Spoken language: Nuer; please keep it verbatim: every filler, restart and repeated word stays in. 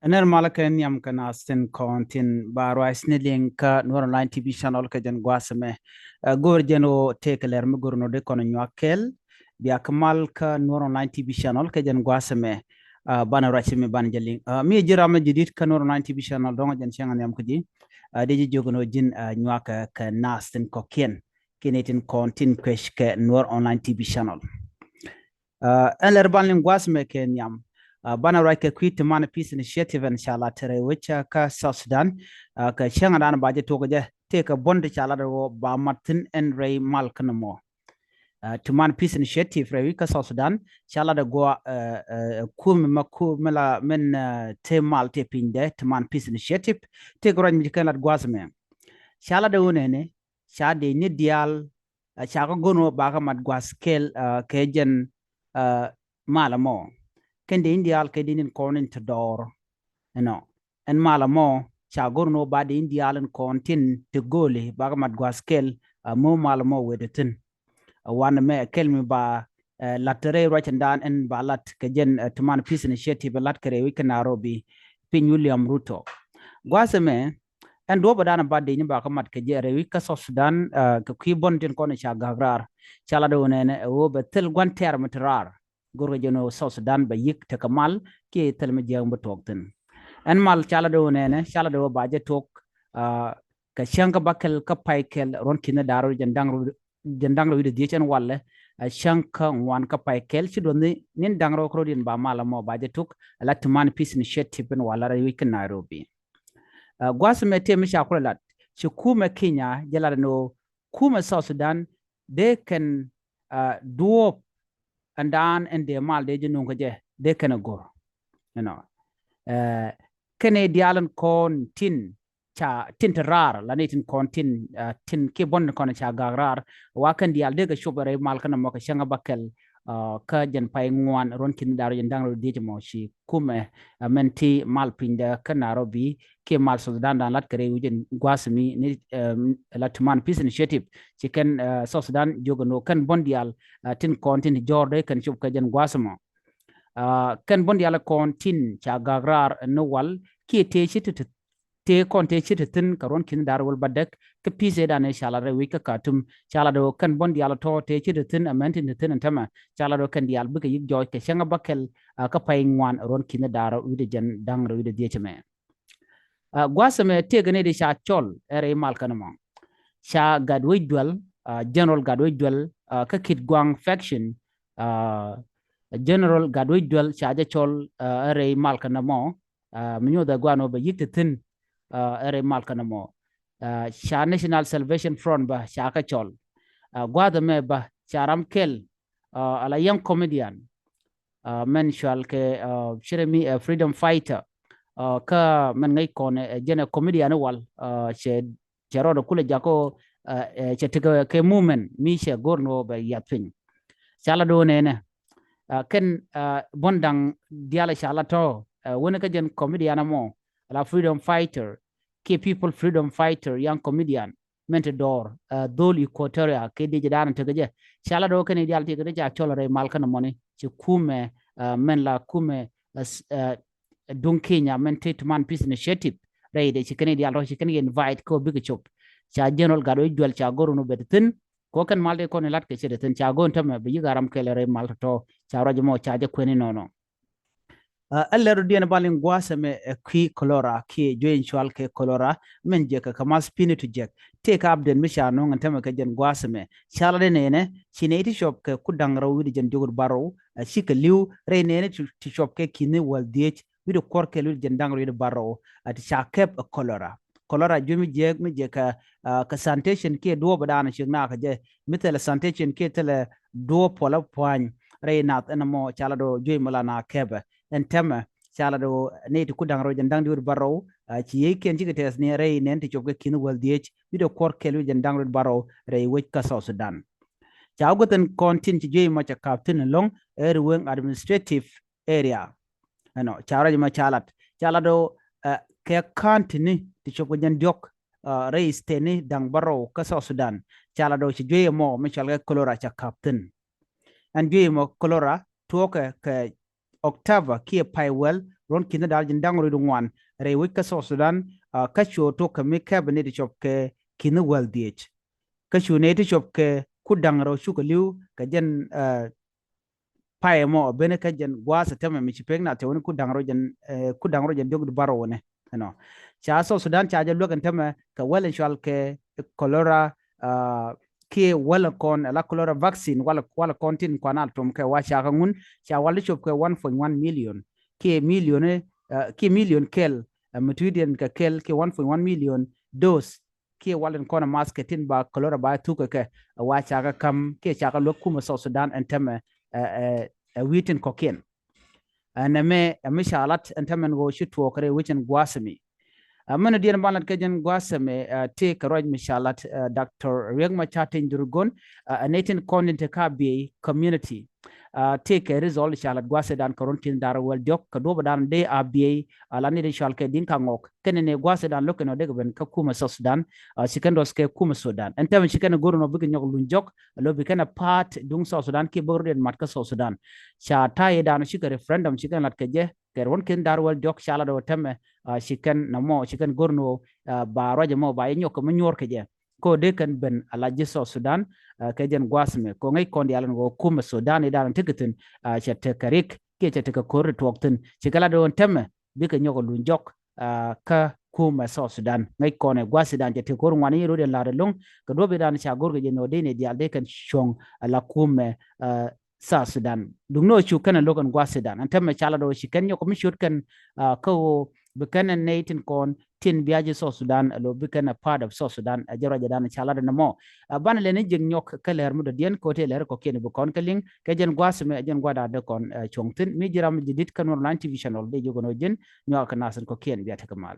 Ɛn ɛ ri mal kɛ nhiam kɛ naath tin kɔn tin ba ruac ni liŋ kä Nuer Online T V channel kɛ jɛn gua̱a̱th ɛmɛ. Ɛ, go̱o̱r jɛn ɣöö tëëkɛ lɛr mi go̱o̱r nɔ dee kɔn nyuak kɛɛl. Bia kɛ mal kä Nuer Online T V channel kɛ jɛn gua̱a̱th ɛmɛ. Ɛ, banɛ ruac mi banɛ jɛ liŋ. Ɛ, mi ji̱ ram mi ji̱ di̱t kä Nuer Online T V channel dɔ̱ŋ jɛn cäŋ nhiam kä ji̱. Ɛ, dee ji̱ jiök ni ɣöö ji̱n, ɛ, nyuak kɛ, kɛ naath tin kɔ̱kiɛn kiɛ nɛy tin kɔn tin kuec kɛ Nuer Online T V channel. Ɛ, ɛn lɛr ban liŋ gua̱a̱th ɛmɛ kɛ nhiam. Ɛ, banɛ ruac kɛ kui̱ ti man Peace Initiative ɛn ca lat rɛy wec kä South Sudan. Ɛ, kɛ cäŋ dan ba jɛ tuɔk jɛ tëëkɛ buɔ̱n ti ca lat ɣöö ba mat thi̱n ɛn rɛy mal kä nɔmɔ. Ɛ, ti man Peace Initiative rɛy wec kä South Sudan ca lat ɛ guɔ, ɛ, ɛ, kum mɛ ku mɛ la mɛn, ɛ, te mal te piny dɛ ti man Peace Initiative tëëkɛ ruac mi ci kɛn lat gua̱a̱th ɛmɛ. Ca lat ɛ wunɛnɛ ca dee ni diaal, ɛ, ca kä go̱n wä ba kä mat gua̱a̱th kɛl, ɛ, kɛ jɛn, ɛ, mal ɛmɔ. Kɛn dee ni diaal kɛ dee ni kɔn in ti dɔɔr. Ɛnɔ. Ɛn mal ɛmɔ ca go̱r ni wä ba dee ni diaal in kɔn tin ti go̱o̱li ba kä mat gua̱a̱th kɛl, ɛ, mɔ mal ɛmɔ wet thi̱n. Ɛ, wanɛ mɛ kɛl mi ba, ɛ, lat rɛy ruac ɛn dan ɛn ba lat kɛ jɛn, ɛ, ti man Peace Initiative lat kɛ rɛy wec kä Nairobi piny William Ruto. Gua̱a̱th ɛmɛ ɛn duɔ̱ɔ̱p ɛ dan ba dee ni ba kä mat kɛ jɛ rɛy wec kä South Sudan, ɛ, kɛ kui̱ buɔ̱n tin kɔn ca gak raar. Ca lat ɛ wunɛnɛ ɛ ɣöö bɛ thil gua̱n tɛɛr mi ti raar. Go̱rkɛ jɛn ɣöö South Sudan bɛ yi̱k tekɛ mal kiɛ thil mi jiääk mi bä tuɔɔk thi̱n. Ɛn mal ca lat ɛ wunɛnɛ ca lat ɛ wä ba jɛ tuɔk, ɛ, kɛ cäŋ kä bäkɛl kä pay kɛl ruɔ̱n ki̱n da̱r jɛn da̱ŋ rɛw, jɛn da̱ŋ rɛw wi̱cdɛ dhieec ɛn walɛ, ɛ, cäŋ kä ŋuan kä pay kɛl ci duɔth ni, ni da̱ŋ rɛw kä rɔ̱diɛn ba mal ɛmɔ ba jɛ tuɔk, ɛ la ti man Peace Initiative ɛn walɛ rɛy wec kä Nairobi. Ɛ, gua̱a̱th ɛmɛ tëë mi ca kulɛ lat ci kumɛ Kenya jɛ lat ɛn ɣöö kumɛ South Sudan dee kɛn, ɛ, duɔ̱ɔ̱p ɛn dan ɛn dee mal dee jɛ nuŋ kä jɛ dee kɛn ɛ go̱r. Ɛnɔ. Ɛ, kɛn ɛ diaal ɛn kɔn tin ca tin ti raar la ni tin kɔn tin, ɛ, tin kiɛ buɔ̱n kɔn ca gak raar. Wa kɛn diaal dee kɛ cop rɛy mal kä nɔmɔ kɛ cäŋ bäkɛl, ɛ, kä jɛn pay ŋuan ruɔ̱n ki̱n da̱r jɛn da̱ŋ rɛw dhieec mɔ ci kumɛ, ɛ, mɛn ti mal pinydɛ kä Nairobi kiɛ mal South Sudan dan lat kɛ rɛy wec jɛn gua̱a̱th mi ni, ɛ, la ti man Peace Initiative ci kɛn, ɛ, South Sudan jiök ɛn ɣöö kɛn buɔ̱n diaal, ɛ, tin kɔn tin ti jɔ̱ɔ̱r dee kɛn cop kɛ jɛn gua̱a̱th mɔ. Ɛ, kɛn buɔ̱n diaal kɔn tin ca gak raar ni wal kiɛ tëë ci ti ti tëë kɔn tëë ci ti thi̱n kɛ ruɔ̱n ki̱n da̱r wäl bädäk kä pi̱i̱th ëëdan ëë ca lat rɛy wec kä Khartoum ca lat ɣöö kɛn buɔ̱n diaal tɔ̱ tëë ci ti thi̱n ɛmɛn tin ti thi̱n ɛn tämɛ ca lat ɣöö kɛn diaal bikɛ yi̱k jɔɔc kɛ cäŋ bäkɛl, ɛ, kä pay ŋuan ruɔ̱n ki̱n da̱r wi̱cdɛ jɛn da̱ŋ rɛw wi̱cdɛ dhieec ɛmɛ. Ɛ, gua̱a̱th ɛmɛ tëëkɛ ni di ca cɔl ɛ rɛy mal kä nɔmɔ. Ca Gatwec Dual, ɛ, General Gatwec Dual, ɛ, kä Kitgwang faction, ɛ, General Gatwec Dual ca jɛ cɔl, ɛ, ɛ rɛy mal kä nɔmɔ, ɛ, mi nyuɔth ɛ gua̱a̱n wä bɛ yi̱k ti thi̱n, ɛ, ɛ rɛy mal kä nɔmɔ. Ɛ, ca National Salvation Front bä ca kä cɔl. Ɛ, gua̱a̱th ɛmɛ bä ca ram kɛl, ɛ, ala young comedian, ɛ, mɛn cual kɛ, ɛ, cirɛ mi, ɛ, freedom fighter, ɛ, kä mɛn ŋäc kɔn, ɛ, jɛn ɛ comedian i̱ wal, ɛ, cɛ, cɛ rɔɔdɛ kulɛ jakä, ɛ, ɛ, cɛ tekɛ kɛ movement mi cɛ go̱r ni wä bɛ yath piny. Ca la do̱n ɛnɛ, ɛ, kɛn, ɛ, buɔ̱n da̱ŋ diaal ca la tɔ̱, ɛ, wänɛ kä jɛn comedian ɛmɔ, ala freedom fighter kiɛ people freedom fighter, young comedian, mɛn ti dɔɔr, ɛ, dhol Equatoria kɛ diec dan tekɛ jɛ. Ca la do̱ kɛn i̱ diaal ti kɛ ti ca cɔl rɛy mal kä nɔmɔni ci kumɛ, ɛ, mɛn la kumɛ, ɛ, s-, ɛ, duŋ Kenya mɛn ti ti man Peace Initiative rɛy dɛ ci kɛn i̱ diaal tɔ̱ ci kɛn i̱ invite kɛ wä bikɛ cop. Ca General Gatwec Dual ca go̱r wun wä bɛ ti thi̱n kɛ wä kɛn mal ti kɔn i̱ lat kɛ cɛ ti thi̱n ca go̱r tämɛ bɛ yi̱k a ram kɛl rɛy mal tɔ̱tɔ̱ ca ruac mɔ ca jɛ kuɛn i̱ nɔnɔ. Ɛ, ɛ lɛr rɔ diɛn ba liŋ gua̱a̱th ɛmɛ ɛ kui̱ cholera kiɛ juey in cual kɛ cholera mɛn jɛ kɛ kɛ math pi̱ni tu jɛk. Tëëkɛ update mi ca nöŋ ɛn tämɛ kɛ jɛn gua̱a̱th ɛmɛ. Ca la dee nɛnɛ ci nɛy ti cɔp kɛ ku da̱ŋ rɛw wi̱cdɛ jɛn diɔk wi̱cdɛ bärɔw, ɛ, cikɛ li̱w rɛy nɛnɛ ti, ti cɔp kɛ ki̱ni wäl dhieec wi̱cdɛ kuɔr kɛl wi̱cdɛ jɛn da̱ŋ rɛw wi̱cdɛ bärɔw, ɛ, ti ca kɛp ɛ cholera. Cholera juey mi jɛk mi jɛ kɛ, ɛ, kɛ sanitation kiɛ duɔɔp ɛ da̱a̱n ciek nakä jɛ mi thilɛ sanitation kiɛ thilɛ duɔɔp puɔlä pua̱ny rɛy nath ɛn ɛmɔ ca la do̱ juey mi la na kɛpɛ. Ɛn tämɛ ca la do̱ nɛy ti ku da̱ŋ rɛw jɛn da̱ŋ diɔk wi̱cdɛ bärɔw, ɛ, ci yiëëkiɛn cikɛ tɛth ni rɛy nɛn ti cop kɛ ki̱n wäl dhieec wi̱cdɛ kuɔr kɛl wi̱cdɛ jɛn da̱ŋ rɛw wi̱cdɛ bärɔw rɛy wec kä South Sudan. Ca wä guäth ɛn kɔn tin ci juey mɔ ca ka̱p thi̱n ɛlɔ̱ŋ ɛ Ruweng Administrative Area. Ɛnɔ ca ruac mɔ ca lat ca lat do̱, ɛ, kɛ ka̱n ti̱ni ti cop kɛ jɛn diɔk, ɛ, rɛy state ni da̱ŋ bärɔw kä South Sudan. Ca lat do̱ ci juey mɔ mi cɔal kɛ cholera ca ka̱p thi̱n. Ɛn juey mɔ cholera tuɔɔkɛ kɛ October kiɛ pay wäl ruɔ̱n ki̱n da̱r ji̱n da̱ŋ rɛw ŋuan rɛy wec kä South Sudan, kä cu tok kɛ mi kɛpɛ ni ti cop kɛ ki̱n wäl dhiec. Kä cu nɛy ti cop kɛ ku da̱ŋ rɛw cukɛ li̱w kɛ jɛn pay mɔ a ben kä jɛn gua̱a̱th ɛ tämɛ mi ci pek na tɛ wä ni ku da̱ŋ rɛw jɛn, ku da̱ŋ rɛw jɛn diɔ̱k di bärɔw wä ni. Ɛnɔ ca South Sudan ca jɛ luäk ɛn tämɛ kɛ wäl in cual kɛ cholera, kiɛ wäl kɔn ala cholera vaccine, walɛ kɔn tin kuan al tom kɛ wa ca kä ŋun ca wal di cop kɛ one point one million. Kiɛ million, kiɛ million kɛl, mi tui̱diɛn kɛ kɛl kiɛ one point one million dose kiɛ wal in kɔn a mask kɛ tin ba cholera ba thuk kɛ kɛ wa ca kä kam kiɛ ca kä luäk kumɛ South Sudan ɛn tämɛ ɛ wi̱i̱ tin kɔ̱kiɛn. Ɛ nɛmɛ ɛ mi ca lat ɛn tämɛ ɛn ɣöö ci tuɔɔk rɛy wec ɛn gua̱a̱th ɛmɛ. Ɛ mɛn diɛn ban lat kɛ jɛn gua̱a̱th ɛmɛ tëë kɛ ruac mi ca lat Doctor Riek Machar Teny Dhurgon, ɛ nɛy tin kɔn tin te ka biey community. Tëë kɛ result ca lat gua̱a̱th ɛ dan kɛ ruɔ̱n tin da̱r wäl diɔ̱k kɛ duɔ̱p ɛ dan dee a biey a la ni di cual kɛ din ka ŋɔk kɛn ni gua̱a̱th ɛ dan lo̱k kɛn ɔ dee kɛ ben kä kumɛ South Sudan. Ci kɛn dɔs kɛ kumɛ Sudan ɛn tämɛ ci kɛn go̱r nɔ bikɛ nyɔk luny jɔk a lo̱ bi kɛn a pa̱a̱t duŋ South Sudan kiɛ bäk rɔ̱diɛn mat kä South Sudan. Ca ta̱yɛ dan ci kɛ referendum ci kɛn lat kɛ jɛ kɛ ruɔ̱n ki̱n da̱r wäl diɔ̱k ca lat ɔ tämɛ ci kɛn nɔmɔ ci kɛn go̱r nɔ ba ruac ɛmɔ ba yɛ nyɔk kɛ mi nyuɔr kɛ jɛ. Ko dee kɛn ben a la ji̱ South Sudan kɛ jɛn gua̱a̱th ɛmɛ ko ŋäc kɔn diaal ɛn ɣöö kumɛ Sudan i̱ da̱a̱n tekɛ thi̱n. Cɛ tekɛ rik kiɛ cɛ tekɛ ko̱r ti tuɔɔk thi̱n ci kɛ la do̱o̱n tämɛ bikɛ nyɔk a luny jɔk kä kumɛ South Sudan. Ŋäc kɔn ɛ gua̱a̱th i̱ da̱a̱n cɛ tekɛ ko̱r ŋuan i̱ ro̱diɛn la̱r ɛlɔ̱ŋ kɛ duɔ̱p i̱ da̱a̱n ca go̱r kɛ jɛ nɔ dee ni diaal dee kɛn cuɔ̱ŋ a la kumɛ South Sudan. Duŋni ɔ cu kɛn a lo̱k ɛn gua̱a̱th i̱ da̱a̱n ɛn tämɛ ca la do̱o̱ ci kɛn nyɔk mi ciöt kɛn kä ɣöö bi kɛn ɛ nɛy tin kɔn tin bia ji̱ South Sudan a lo̱ bi kɛn a part of South Sudan. Ɛ jɛ ruac ɛ da̱a̱n ca la do̱o̱ nɔmɔ. Banɛ lɛn i̱ ji̱k nyɔk kä lɛr mi dɔ̱diɛn kɛ ɣöö tëë lɛr kɔ̱kiɛn bi kɔn kä liŋ kɛ jɛn gua̱a̱th ɛmɛ ɛ jɛn gua̱a̱th da̱a̱n dee kɔn cuɔ̱ŋ thi̱n mi ji̱ ram mi ji̱ di̱t kä Nuer Online T V channel dee ji̱ kɔn ɔ ji̱n nyuak kɛ nath in kɔ̱kiɛn bia tekɛ mal.